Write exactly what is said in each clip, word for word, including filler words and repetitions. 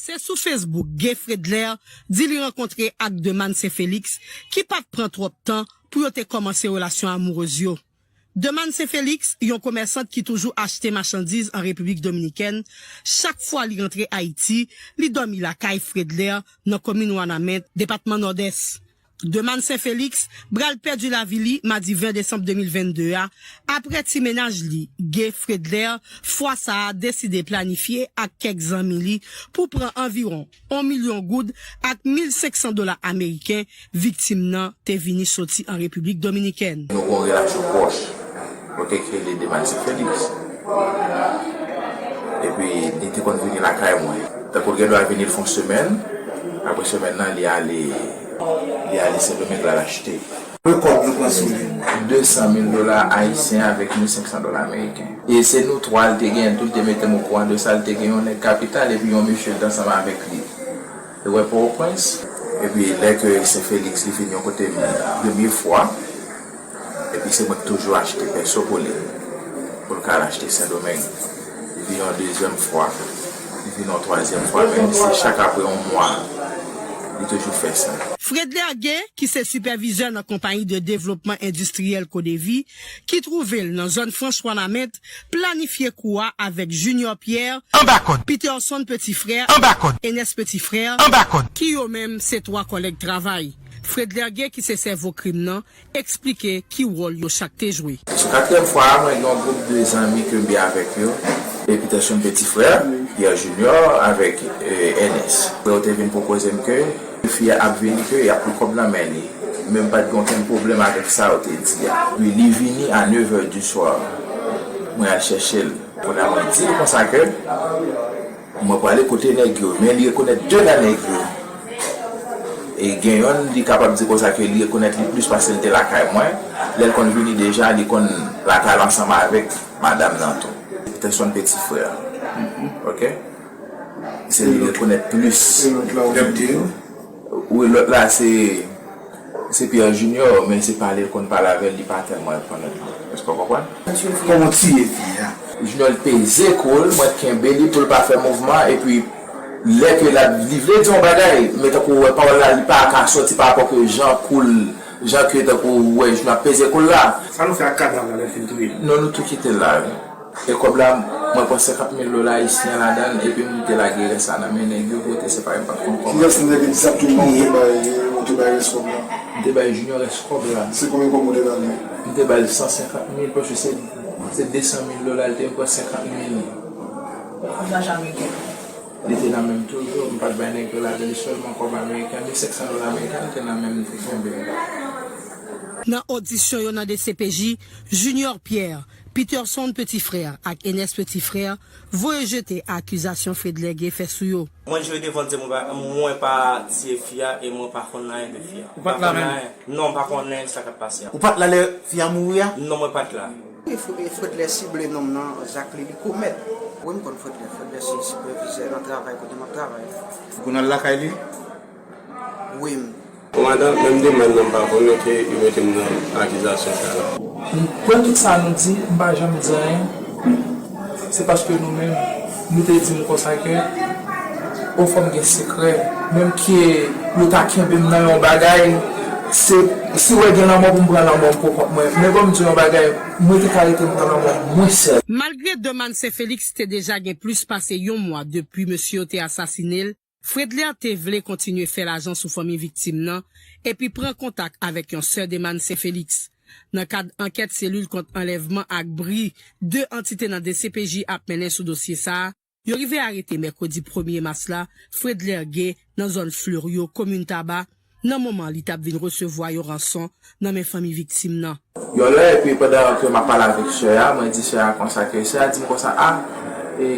Se sou Facebook Gay Fredler di li rankontre ak Demane Saint Felix ki pa t pran twòp tan pou yo te kòmanse relasyon amourez yo. Demane Saint Felix, yon komèsant ki toujou achte machandiz an Repiblik Dominikèn, chak fwa li rantre Ayiti, li dòmi lakay Fredler nan komin Wanament, depatman Nòdès. Demane Saint Felix pral pèdi lavi li madi ven desanm de mil vennde a, apre ti mennaj li, Gay Fredler, fwa sa a deside planifye ak kèk zanmi li pou pran anviwon yon milyon goud ak mil senk san dola ameriken viktim nan te vini soti an Repiblik Dominikèn. Nou gen yon relasyon pwòch. Mwen te rele Demane Saint Felix. Epi, li te konn vini lakay mwen. Tankou l gen dwa vini, l fè yon semèn. Apre semèn nan, li ale, li ale Sendomeng la, l achte. Kòb nou pran sou li? De san mil dola ayisyen avèk mil senk san dola ameriken. E se nou twa, l te gen, tou l te mete m okouran de sa, l te gen yon nèg kapital epi yon mesye t ansanm avèk li. Li wè Pòtoprens. Epi lè ke Sen Felix li vin yon kote m premye fwa, epi se mwen ki toujou achte pèso pou li, pou l ka al achte Sendomeng. Li vin yon dezyèm fwa, li vin yon twazyèm fwa, men se chak apre yon mwa, li toujou fè sa. Fredler Gay, ki se sipèvizè nan konpayi de devlopman endistriyèl Codevi, ki twouve l nan zòn franch Wanament, planifye kou a avèk Junior Pierre, Anba kòd. Peterson Petit Frère, Anba kòd. Enes Petit Frère, Anba kòd. Ki yo menm se twa kòlèg travay. Fredler Gay, ki se sèvo krim nan, eksplike ki wòl yo chak te jwe. Sou katriyèm fwa a, mwen gen yon gwoup de zanmi ke m byen avèk yo. E Peterson Petit Frère, Pierre Junior avèk, eh, Enes. Yo te vin pwopoze m ke fi a ap vini, ke y ap pran kòb nan men li. Men m pa t gen okenn pwoblèm avèk sa yo te di a. Epi li vini a nev è di swa. Mwen al chèche l. Kounye a mwen di l konsa ke mwen prale kote nèg yo, men li rekonèt de nan nèg yo. E gen yonn, li kapab di konsa ke li rekonèt li plis paske l te lakay mwen. Lè l konn vini deja, li konn lakay l ansanm avèk madanm nan tou. Peterson Petit Frère. Oke? Se li rekonèt plis. E lòt la, ou di yo? Wi, lòt la, se, se Pierre Junior, men se pale l konn pale avè l, li pa tèlman rekonèt li. Èske w konprann? Kòman w tiye fi a? Junior peze kou l, mwen kenbe li pou l pa fè mouvman, epi lè ke l ap, li vle di yon bagay, men tankou w wè pawòl la, li pa ka sòti parapò ke jan kou l, jan ke tankou w wè Junior ap peze kou l la. Sa nou fè ak kadav la lè l fin touye l? Non, nou tou kite l la, wi. E kòb la, mwen pran senkant mil dola ayisyen ladan l, epi m te lage rès la nan men nèg yo, kote se pa yo m pa t konn kòman. Kiyès nan nèg egzakteman ou te bay, ou te bay rès kòb la? M te bay Junior rès kòb la. Se konbyen kòb ou te ba li? M te ba l san senkant mil, paske se, se de san mil dola, l te pran senkant mil. Kòb la jamaiken. Li te nan men m toujou, m pa t bay nèg yo lajan, li sèlman kòb ameriken, mil senk san dola ameriken, li te nan men m, m te kenbe. Nan odisyon yo nan D C P J, Junior Pierre, Peterson Petit Frère ak Enes Petit Frère voye jete akizasyon Fredler Gay fè sou yo. Mwen jwe devan l di mwen pa, mwen pa tiye fi a e mwen pa konn anyen de fi a. Ou pa t la menm? Non, m pa konnen sa k ap pase a. Ou pa t la lè fi a mouri a? Non, mwen pa t la. E Fre-, e Fredler sible nonm nan, zak li, li komèt. Wi, m konn Fredler. Fredler se sipèvizè nan travay kote m ap travay. Ou konn al lakay li? Wi, m. Bon, madanm, menm demann nan m pa konnen ke yo mete m nan akizasyon sa la. Pran tout sa nou di, m pa janm di anyen. Se paske nou menm, nou te di m konsa ke, o, fò m gen sekrè. Menm ke yo ta kenbe m nan yon bagay, se, si w wè gen lanmò pou m pran lanmò m pou kont mwen. Men ban m di w yon bagay, mwen te ka rete m pran lanmò mwen sèl. Malgre Demane Saint Felix te deja gen plis pase yon mwa depi mesye yo te asasine l, Fredler te vle kontinye fè lajan sou fanmi viktim nan epi pran kontak avèk yon sè Demane Saint Felix. Nan kad ankèt selil kont anlèvman ak bri de antite nan D C P J ap mennen sou dosye sa a, yo rive arete mèkredi premye mas la Fredler Gay nan zòn Fleurieau, komin Taba, nan moman li t ap vin resevwa yon ranson nan men fanmi viktim nan. Yon lè, epi pandan ke m ap pale avèk sè a, mwen di sè a konsa ke, sè a di m konsa, a, e,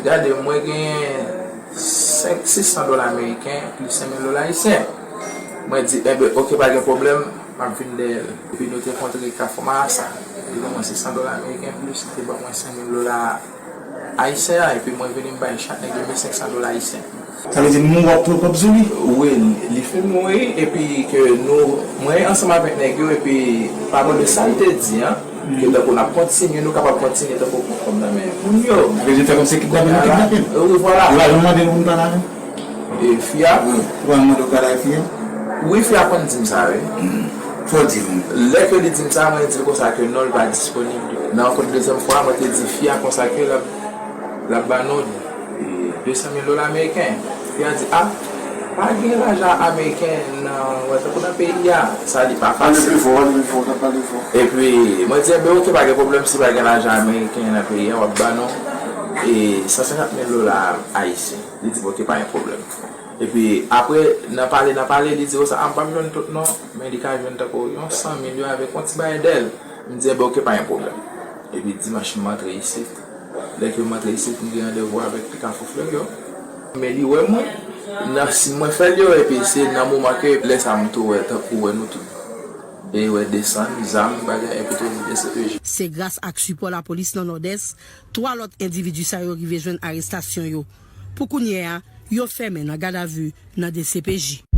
gade, mwen genyen senk, sis san dola ameriken plis senk mil dola ayisyen. Mwen di, enben, oke, pa gen pwoblèm, m ap vin dèyè l. Epi nou te kontre Kafou Marasa. Li ban mwen sis san dola ameriken plis li te ban mwen senk mil dola ayisyen an, epi mwen vini m bay chak nèg yo mil senk san dola ayisyen. Sa vle di nou wè w ap pran kòb sou li? Wi, li fin mouri, epi ke nou, mwen ansanm avèk nèg yo, epi pa bon de sa l te di an, Ke tankou n ap kontinye, nou kapab kontinye tankou pran kòb nan men moun yo. Sa vle di fè kòmsi kidnape nou kidnape l. Wi, vwala. Yo pa janm mande nou pou n pale avè l. E fi a? Wi. Yo pa janm mande w pale avè fi a? Wi, fi a konn di m sa, wi. Sa w di moun? Lè ke li di m sa, mwen di l konsa ke non, li pa disponib. Nan rankont dezyèm fwa, mwen te di fi a konsa ke l ap, l ap ba nou de san mil dola ameriken. Fi a di, a, pa gen lajan ameriken nan, wè, tankou nan peyi a, sa li pa fasil. Pale pi fò, pale pi fò, pale fò. Epi, mwen di, enben, oke, pa gen pwoblèm, si pa gen lajan ameriken nan peyi a, w ap ba nou, e, san senkant mil dola ayisyen. Li di m, oke, pa gen pwoblèm. Epi, apre, nan pale, nan pale, li di, o sa, a, m pa jwenn tout non, men li ka jwenn tankou yon san mil yo avèk yon ti bagay dèyè l. M di, enben, oke, pa gen pwoblèm. Epi, dimanch, m antre isit. Lè ke m antre isit, m gen randevou avèk ti Kafou Fleuri yo. Men li wè mwen, nan siy mwen fè l yo, epi se nan moman ke lè sa a m tou wè, tankou wè nou tout. E wè desann, zam, bagay, epi tou D C P J. Se gras ak sipò lapolis nan Nòdès, twa lòt endividi sa yo rive jwenn arestasyon yo. Pou kounye a, yo fèmen nan gadavi nan D C P J.